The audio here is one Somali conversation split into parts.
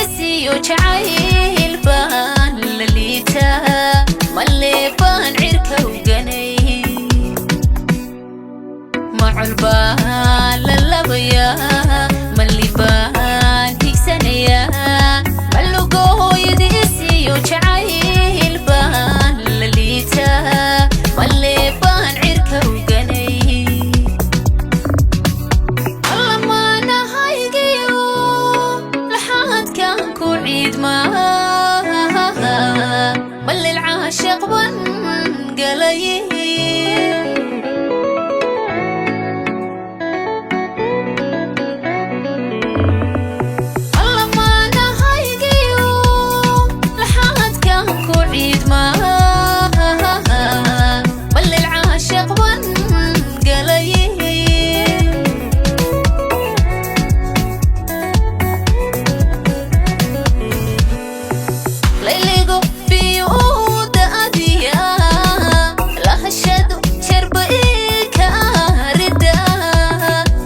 Hooyadiisiyo jacayl baan la liitaa, maleebaan cirka uganay, macul baan la labayaa, malibaan higsanayaa, malugo hooyadiisiyo jacayl baan la liitaa, maleebaan cirka uganay. Lamaanahaygiyo laxaadkan ku ciidmaa, balil caashiq ban galay. Lamaanahaygiyo laxaadkan ku ciidmaa, balil caashiq ban galay. Layligu biyuuda adiya, lahashadu sharba ika rida,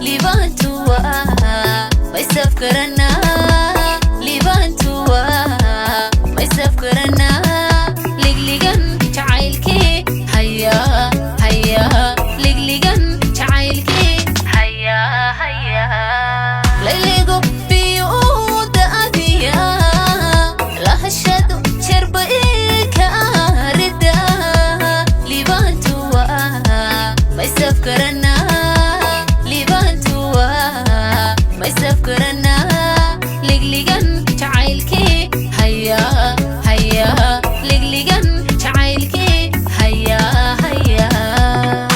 libaantuwa maysafkaranaa, libaantuwa maysafkaranaa, ligligan jacaylkii hayaa hayaa, ligligan jacaylkii hayaa hayaa. Layligu biyuuda adiya, lahashadu sharba ika rida, libaantuwa maysafkaranaa, libaantuwa maysafkaranaa, ligligan jacaylkii hayaa hayaa, ligligan jacaylkii hayaa hayaa.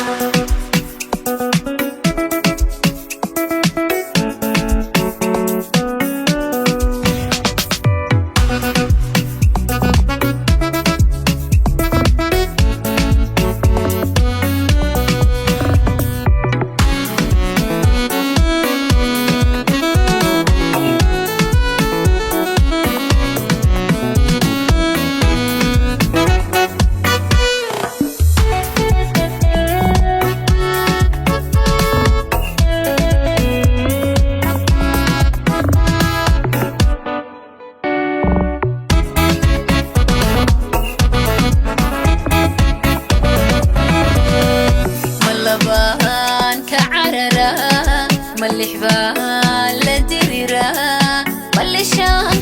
Ma labaan ka cararaa, ma lix baan la diriraa, ma lishaan